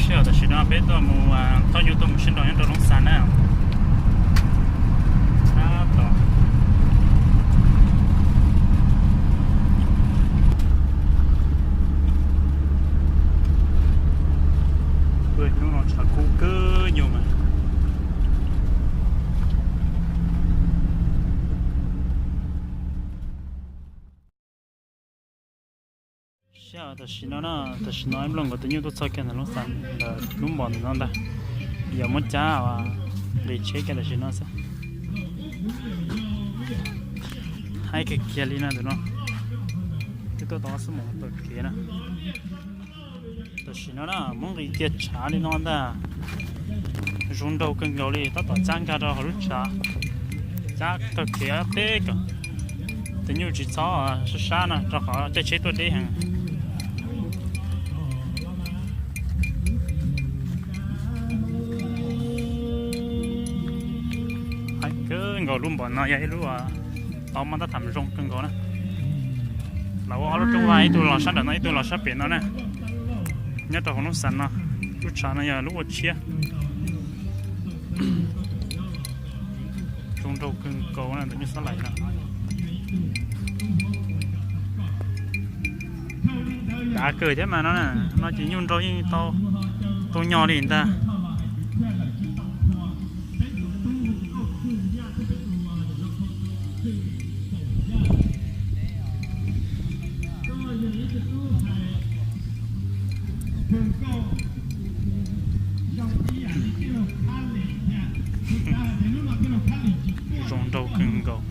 Sij hawm tam sim no peb tuaj mus, thauj nyuj tuaj mus sib nraus nyob rau Loob Xas na. Tab tom hnub no tshav kub kawg nyuj mas. Sij hawm tam sim no na, tam sim no ib nplooj nkawd tus nyuj tuaj txog kiag ntawm Loob Xas ntawm lub npos ntawm no ntag. Yog muab cab nqis tsheb kiag tam sim no xwb. Haib kiag kiag li no ntawm no. Twb tuaj tau ob xuab moos taug kev na. Tam sim no na muab nqis kiag tshav li no ntag. Zoo nraug kawg nkaus li, tab tom cab nkag rau hauv lub tshav, cab taug kev teb kom tus nyuj tsis txhob sab sab no rau qhov caij tsheb tuaj deb heev. Haib kawg nkaus, lub npos no yog ib lub tau muaj tab tham zoo kawg nkaus na. Lawv ua ob lub rooj vag, ib tug los sab nram no, ib tug los sab pem no na. Nyob rau hauv Loob Xas no, lub tshav no yog lub ua tshiab. Zoo nraug kawg nkaus na tus nyuj xab lais no. Dav kawg thiab mas no na, no ces nyuj nrau yeej tau tu nyo li ntag. Zoo nraug kawg nkaus.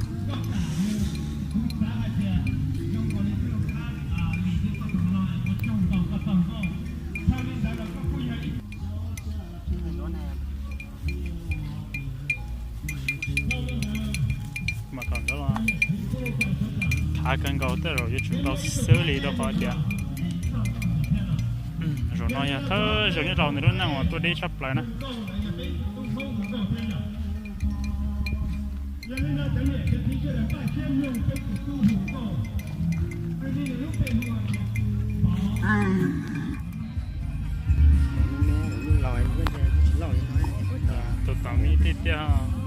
Mas kom nkawd los khav kawg nkaus, tej zaum yuav tsum nrau xwb li rau qhov tias zaum no yog thawj zaug nyob rau ntawm lub neej uas tuaj deb tshaj plaws na. Tus tom me tiag tiag.